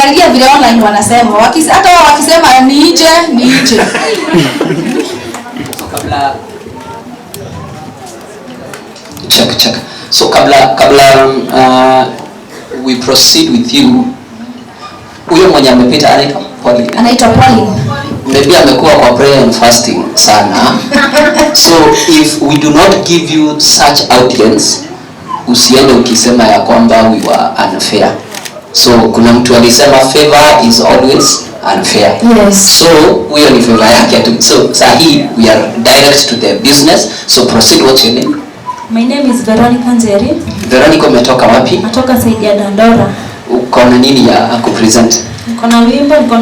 Tutaangalia vile online wanasema. Hata wao wakisema ni nje, ni nje. So kabla check check. So kabla we proceed with you, huyo mwenye amepita anaitwa Pauline. Anaitwa Pauline. Maybe amekuwa kwa prayer and fasting sana. So if we do not give you such audience, usiende ukisema ya kwamba we were unfair. So kuna mtu alisema favor is always unfair. Yes. So huyo ni favor yake tu. So sahi we are direct to the business. So proceed. What's your name? My name is Veronica Njeri. Veronica, umetoka wapi? Natoka side ya Dandora. Uko na nini ya kupresent? Niko na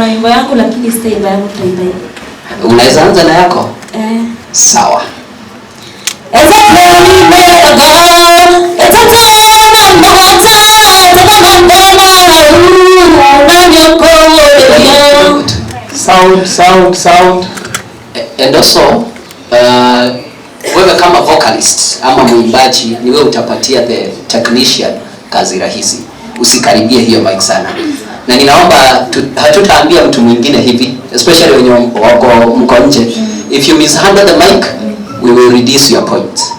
wimbo yangu, lakini sitaimba yangu, tutaimba hivi. Unaweza anza na yako? Eh. Sawa. Ezekieli meraga, etatana mugwanja, tena na nyokorerio. Good. Sound, sound, sound. And also wewe kama vocalist ama mwimbaji ni wewe utapatia the technician kazi rahisi. Usikaribie hiyo mic sana, na ninaomba hatutaambia mtu mwingine hivi, especially wenye wako mko nje. If you mishandle the mic, we will reduce your points.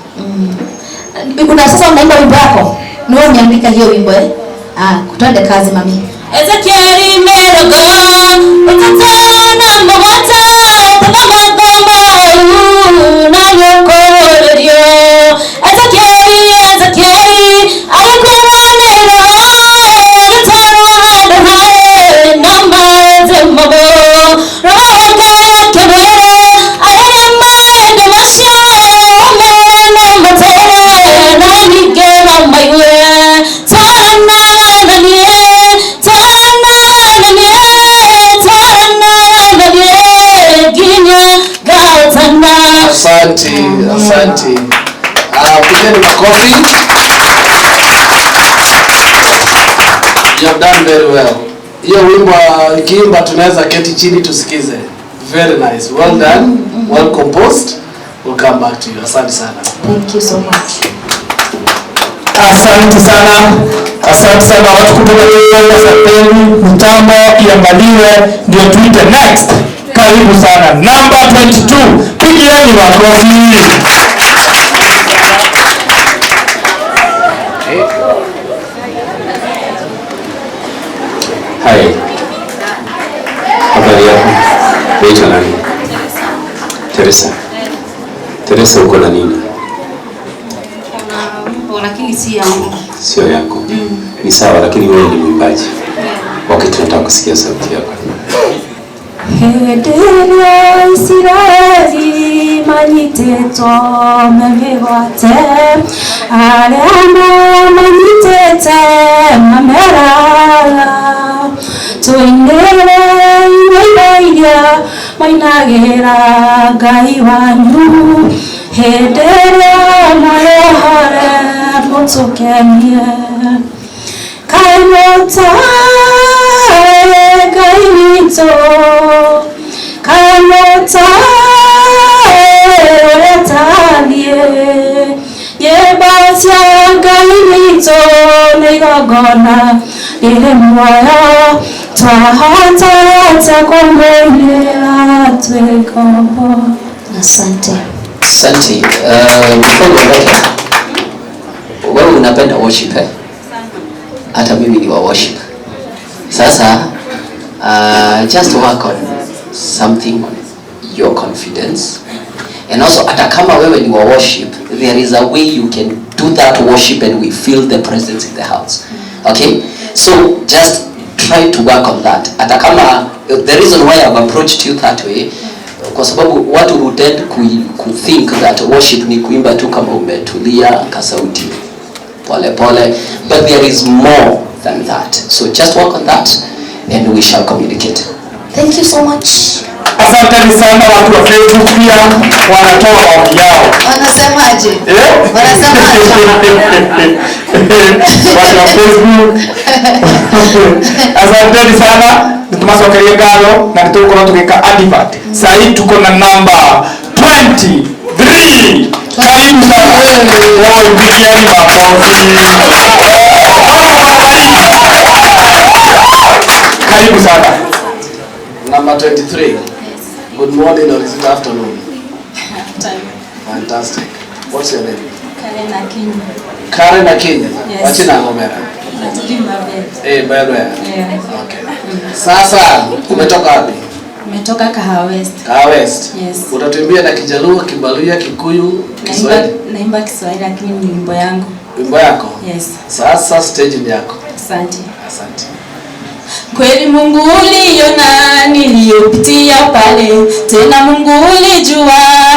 Una sasa unaimba wimbo wako? Ni wewe umeandika hiyo wimbo, eh? Ah, twende kazi, mami. Ezekieli 38 tena na nyokorerio. Ezekieli, Ezekieli alikuwa nero agĩtwarwo handũ harĩ na maĩ mabo. Roho wa Ngai akĩmwĩra arĩria maũndũ macio, ũmere no matũũre na ningĩ no maigue. Twarana na niĩ, twarana na niĩ, twarana na niĩ nginya ngatana. Asante, asante. Ah, pigeni makofi. You have done very well. Hiyo wimbo ikiimba tunaweza keti chini tusikize. Very nice. Well done. Well composed. We'll come back to you. Asante sana. Thank you so much. Asante sana, asante sana watu kutoka Kenya, asanteni. Mitambo iangaliwe ndio tuite next. Karibu sana number 22, pigieni makofi. Hi. Habari yako? Naitwa nani? Teresa. Teresa, uko na nini? Kuna wimbo lakini si yangu. Sio yako. Ni sawa, lakini wewe ni mwimbaji. Wakati tunataka kusikia sauti yako. Hĩndĩ ĩrĩa Isiraeli manyitĩtwo me mĩgwate, arĩa mamanyitĩte mameraga, tũinĩre nyĩmbo iria mainagĩra Ngai wanyu, hĩndĩ ĩrĩa mwĩohore mũtũkenie. Kaĩ mũtaĩ Ngai witũ, kaĩ mũtaĩ ũrĩa tariĩ, nyĩmbo cia Ngai witũ nĩ igongona rĩrĩ muoyo, twahota atĩa kũmũinĩra twĩ ngombo? Asante. Asante. Before uondoke, wewe unapenda worship, eh? Hata mimi ni wa worship. Sasa just work on something on your confidence. And also hata kama wewe ni wa worship, there is a way you can do that worship and we feel the presence in the house. Okay? So just try to work on that. Hata kama the reason why I've approached you that way, kwa sababu watu who tend ku think that worship ni kuimba tu kama umetulia kasauti pole pole, but there is more than that. So just work on that and we shall communicate. Thank you so much. Asanteni sana watu wa Facebook, pia wanatoa maoni yao. Wanasemaje? Eh? Wanasemaje? Watu wa Facebook. Asanteni sana, nitumacokerie ngatho na nitugukorwo tugika advert. Sahii tuko na namba 23. Karibu sana. Wao, pigieni makofi. Karibu sana. Number 23. Good morning or is it afternoon? Fantastic. What's your name? Karen Akinyi. Karen Akinyi. Yes. Wachina Ngomera. Natudi Mabel. Eh, bado ya. Yeah. Okay. Sasa umetoka wapi? Nimetoka Kahawa West. Kahawa West. Yes. Utatuimbia na Kijaluo, Kibaluya, Kikuyu, Naimba, Kiswahili. naimba Kiswahili lakini ni wimbo yangu. Wimbo yako? Yes. Sasa stage ni yako. Asante. Asante. Kweli Mungu uliona niliyopitia pale, tena Mungu ulijua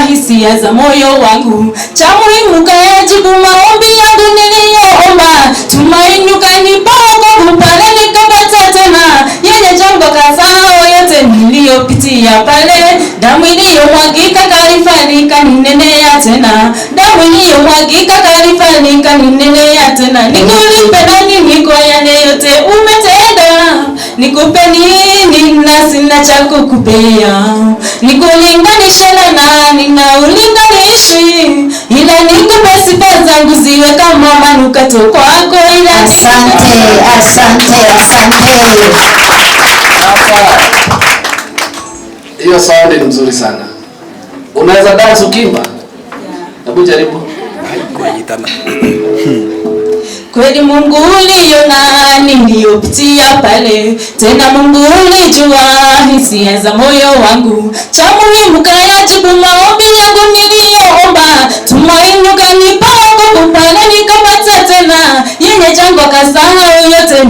hisia za moyo wangu. Cha muhimu kayajibu maombi yangu niliyoomba, tumaini ukanipa wokovu pale nikapata tena, yenye jangwa kasahau yote niliyopitia pale, damu iliyomwagika Kalvari ikaninenea tena, damu iliyomwagika Kalvari ikaninenea tena. Nikulipe na nini kwa yale yote umetenda? Nikupe nini na sina cha kukupea? Nikulinganishe na nani na ulinganishi? Ila nikupe sifa zangu ziwe kama manukato kwako, ila Asante, asante, asante. Sasa hiyo sound ni mzuri sana. Unaweza dance ukimba? Hebu jaribu. Kweli Mungu uliona niliyopitia pale, tena Mungu ulijua hisia za moyo wangu. Cha muhimu kayajibu maombi yangu niliyoomba, tumaini ukanipa wokovu pale nikapata tena, yenye jangwa kasahau yote.